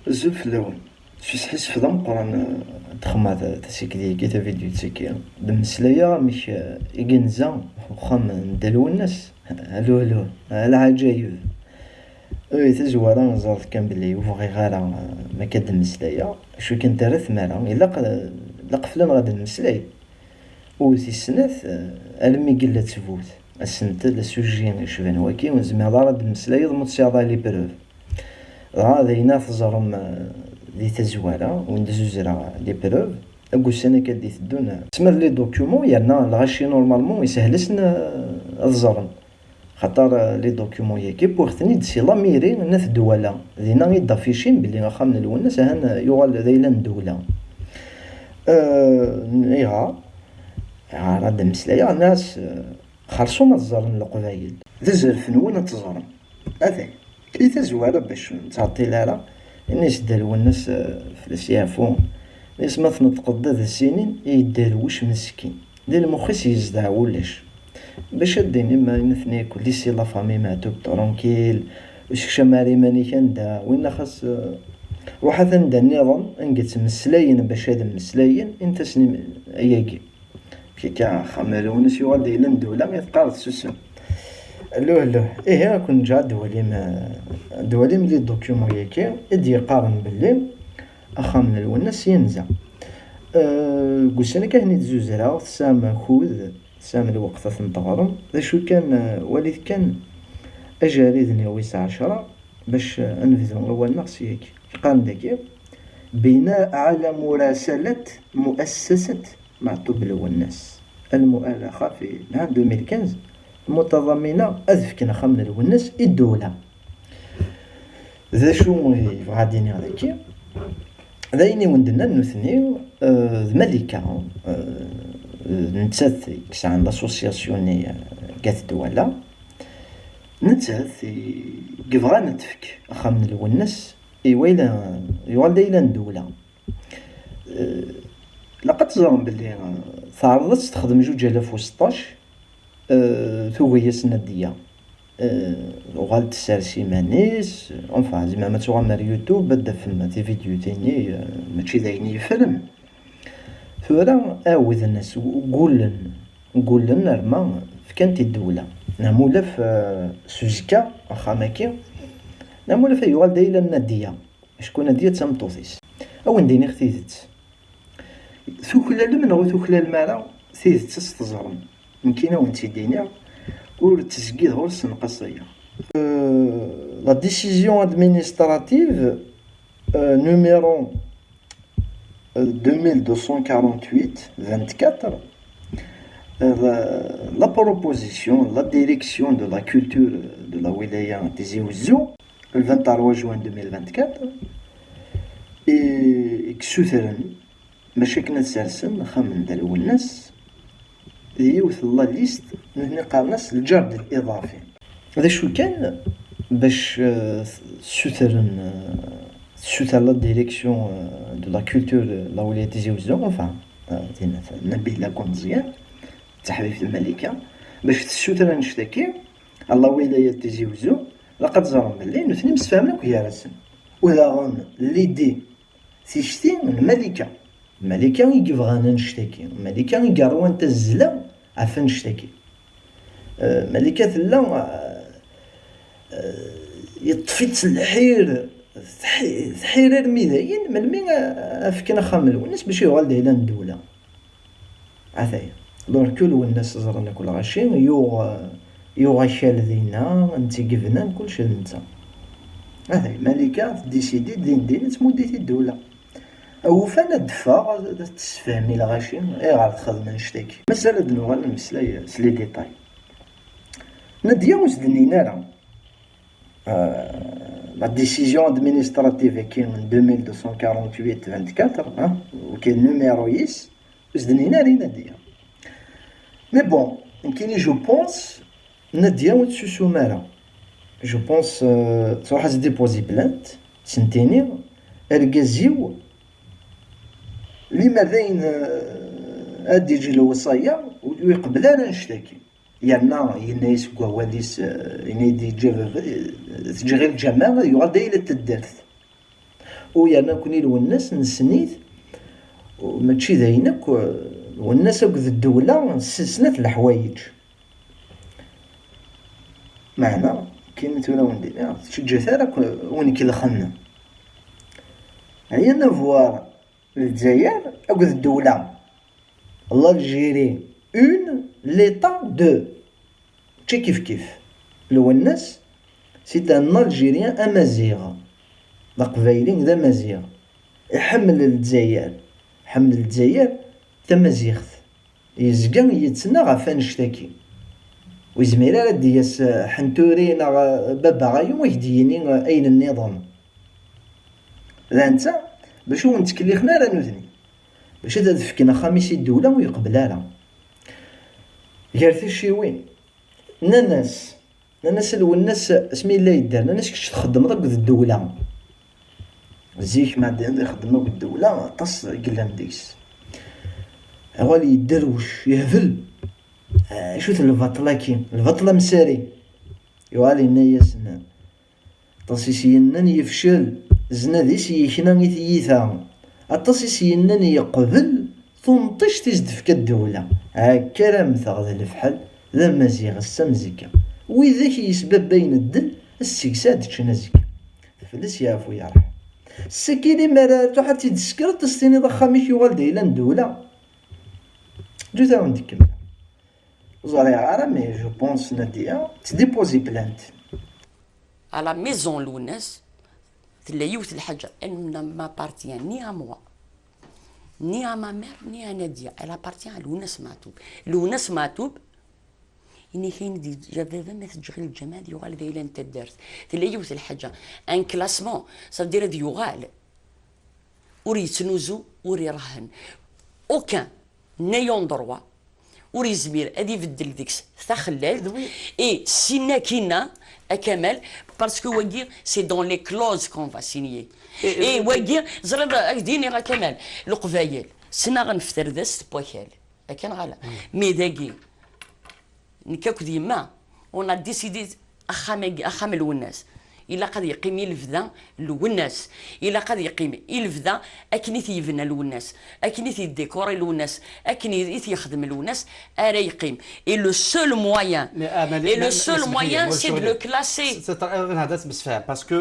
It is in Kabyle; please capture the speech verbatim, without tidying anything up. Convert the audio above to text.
Azul fell-awen. S usḥissef d ameqqran, eh, ad d-xedmeɣ ta-, tasekla-agi, tavidyut-agi. Ad d-mmeslayeɣ amek, eh, i yenza uxxam n Dda Lwennas. Alu, alu, a lɛaǧayeb. Ui, tazwara, ẓret kan belli ur bɣiɣ ara, eh, ma akka d-mmeslayeɣ. Acu kan terra tmara, ilaq, eh, ilaq fell-aneɣ ad d-nemmeslay. U tis snat, eh, almi yella ttbut. Asentel, asuji icban waki, ur nezmireḍ ara ad d-temmeslayeḍ ma ur tesɛiḍ ara les preuves. Dɣa d ayen ara teẓrem, eh, di tazwara, win d-zuzreɣ les preuves, deg ussan akka d-iteddun, eh, tesma d les documents, yerna lɣaci normalement yeshel-asen, eh, ad ẓren. Xaṭer, eh, les documents-yagi wwiɣ-ten-id si la mairie n At Dwala. Dinna i d-aficin belli axxam n Lwennas ahan, eh, yuɣal d ayla n ddewla. Eh, ayɣer? Ayɣer ad d-mmeslayeɣ, nnas, eh, xerṣum ad ẓren Leqbayel. D azref-nwen ad teẓrem. Atay. I tazwara bac ur nettɛeṭṭil ara, ini-as Dda Lwennas, eh, fell-as yeɛfu. Ini-as ma tneṭqeḍ-d ad as-inin i yedderwec meskin. Di lmux-is yezdeɛ wulac. Bac ad d-inim ma nutni kulli si la famille Meɛtub tranquille, ur sekcam ara iman-ik anda, winna xas, eh, ruḥ at anda nniḍen, anga ttmeslayen bac ad mmeslayen, init-asen im-, ayagi. Kika, axxam n Lwennas yuɣal d ayla n ddewla, i teqqareḍ susem. Luh, luh. Ihi, ad ken-ǧǧeɣ ad d-twalim, eh, ad d-twalim les documents-yagi i d-yeqqaren belli axxam n Lwennas yenza. Eh, deg ussan akka i ten-id-zuzreɣ, tesɛam akud, tesɛam lweqt ad ten-teɣrem. D acu kan, eh, walit kan ajarid-nni wis ɛecṛa, bac, eh, ad nebdu awal-nneɣ s yagi. Yeqqaren dagi: بناء على مراسلة مؤسسة Meɛtub Lwennas, المؤلفة في العام deux mille quinze, المتضمنة ad fken axxam n Lwennas i ddewla. D acu i yebɣa ad d-iniɣ dagi? D ayen i wen-d-nnan nutni, eh, d Malika, eh, d nettat i yesɛan l'association-nni, eh, deg At Dwala. Nettat i yebɣan ad tefk axxam n Lwennas i wayla, yuɣal d ayla n ddewla. Eh, ilaq ad teẓrem belli, eh, teɛreḍ ad tt-texdem juǧ alaf u seṭṭac, eh, tugi-yas Nadia. Eh, uɣal tessers iman-is, enfin, tzemrem ad tuɣalem ar YouTube, ad d-tafem tividyutin-nni, eh, mačči d ayen yeffren. Tura, ɛawden-as, ggullen, ggullen arma fkan-t i ddewla. Neɣ mulaf, eh, s uzekka, axxam-agi, neɣ mulaf ad yuɣal d ayla n Nadia. Acku Nadia d tameṭṭut-is. Ad wen-d-iniɣ tidet. Tuklalem neɣ ur tuklalem ara, tidet ad tt-teẓrem. Nekkini ad wen-tt-id-iniɣ, ur ttezgideɣ, ur ssenqasayeɣ. Euh, la décision administrative, euh, numéro, euh, deux mille deux cent quarante-huit vingt-quatre, euh, la, la proposition, la direction de la culture de la wilaya Tizi Ouzou, le vingt-trois juin deux mille vingt-quatre, i, i yessutren bac akken ad sersen axxam n Dda Lwennas di yiwet n la liste, nutni qqaren-as lǧard iḍafi. D acu kan, bac, eh, ssutren, eh, tessuter la direction, eh, de la culture, eh, la wilaya Tizi Ouzou, enfin, eh, tinna Nabila Gunziya, d taḥbibt n Malika, bac tessuter annect-agi, ɣer la wilaya Tizi Ouzou, ilaq ad teẓrem belli nutni msefhamen akk gar-asen. U daɣen, l'idée, tikti n Malika. Malika i yebɣan annect-agi. Malika i yerwan tazzla ɣef annect-agi. Eh, Malika tella, eh, eh, yeṭṭef-itt lḥir, tḥi-, tḥir armi dayen, melmi a, a fken axxam n Lwennas bac yuɣal d ayla n ddewla. Ataya. Donc, Lwennas ẓran akk lɣaci, yuɣ, yuɣ akal dinna, netta i yebnan, kullec d netta. Ataya, Malika teddisidi din din, ad tmudd-it i ddewla. Awufan ad d-teffeɣ, ad, ad tessefhem i lɣaci, ayɣer texdem annect-agi. Mazal ad d-nuɣal nemmeslay s les détails. Nadia ur s-d-nnin ara. Euh, la décision administrative-agi n deux mille deux cent quarante-huit vingt-quatre, hein, ok, numéro-is, ur s-d-nnin ara i Nadia. Mais bon, nekkini, je pense, Nadia ur tessusum ara. Je pense, euh, truḥ ad s-déposer plainte, sentini, argaz-iw, limer d ayen, euh, ad d-yeǧǧ lewṣaya, ur yeqbel ara annect-agi. Yerna yenna-yas deg wawal-is, eh, yenna-yi-d yeǧǧa baba, eh, teǧǧa ɣer lǧameɛ, yuɣal d ayla n taddart. U yerna nekkni Lwennas nessen-it, u mačči d ayen akk, Lwennas akked ddewla s snat leḥwayeǧ. Meɛna, akken tura wen-d-iniɣ, tettǧǧat ara akk win ikelxen. Rien à voir Lezzayer akked ddewla. L'Algérie une, l'État deux. Mačči kif kif. Lwennas, c'est un Algérien amaziɣ. D aqbayli d amaziɣ. Iḥemmel Lezzayer. Iḥemmel Lezzayer tamaziɣt. Yezga yettnaɣ ɣef annect-agi. Ur yezmir ara ad d-yas, eh, Ḥenturi neɣ, eh, Baba Ɣayu, ad k-d-yini, eh, ayen nniḍen. D netta, bac ur wen-ttkellixen ara nutni. Bac ad, ad fken axxam-is i ddewla, ur yeqbel ara. Gar ticciwin, nnan-as, nnan-as a Lwennas, asmi yella yedder, nnan-as: "Kečč txeddmeḍ akked ddewla." Zik, ma d-, ixeddem akked ddewla, aṭas i yellan deg-s. Awal yedderwec, yehbel. Acu-t lbaṭel-agi? Lbaṭel amsari. Yuɣal yenna-yasen: "Aṭas i s-yennan yefcel, znad-is yekna i tiyita. Aṭas i s-yennan yeqbel tunṭict i s-d-tefka ddewla. Akka ara mmteɣ d lefḥel, d amaziɣ ass-a am zikka. Widak i yesbabbayen ddel, seg-s ad ččen azekka." Fell-as yeɛfu yerḥem. Sakkin, mi ara truḥ ad tt-id-teskreḍ, ad s-tiniḍ axxam-ik yuɣal d ayla n ddewla. Ǧǧut-awen-d kemmel. Ur ẓriɣ ara, mais je pense, Nadia, tdéposer plainte. À la maison Lwennas, tella yiwet lḥaǧa, elle ne m'appartient ni à moi, ni à ma mère, ni à Nadia. Elle appartient à Lwennas Matoub. Lwennas Matoub, ini kayen di baba ma teǧǧeɣ lǧamaɛ ad yuɣal d ayla n taddart. Tella yiwet lḥaǧa, un classement, ça veut dire ad yuɣal. Ur yettnuzu, ur irehhen. Aucun n'ayant droit ur yezmir ad ibeddel deg-s taxellalt. Et sinna kinna, a Kamal, parce que wagi, c'est dans les clauses qu'on va signer. Et wagi, ẓriḍ, ad k-d-iniɣ, a Kamal, Leqbayel, ssneɣ nefter d-as n wakal. Akka neɣ ala? Mais dagi, nekk akked yemma, on a décidé axxam-agi, axxam Lwennas. Ilaq ad yeqqim i lebda Lwennas. Ilaq ad yeqqim i lebda akken i t-yebna Lwennas, akken i t-yeddikuri Lwennas, akken i, i t-yexdem Lwennas, ara yeqqim. Et le seul moyen, et le seul moyen, c'est de le classer. Parce que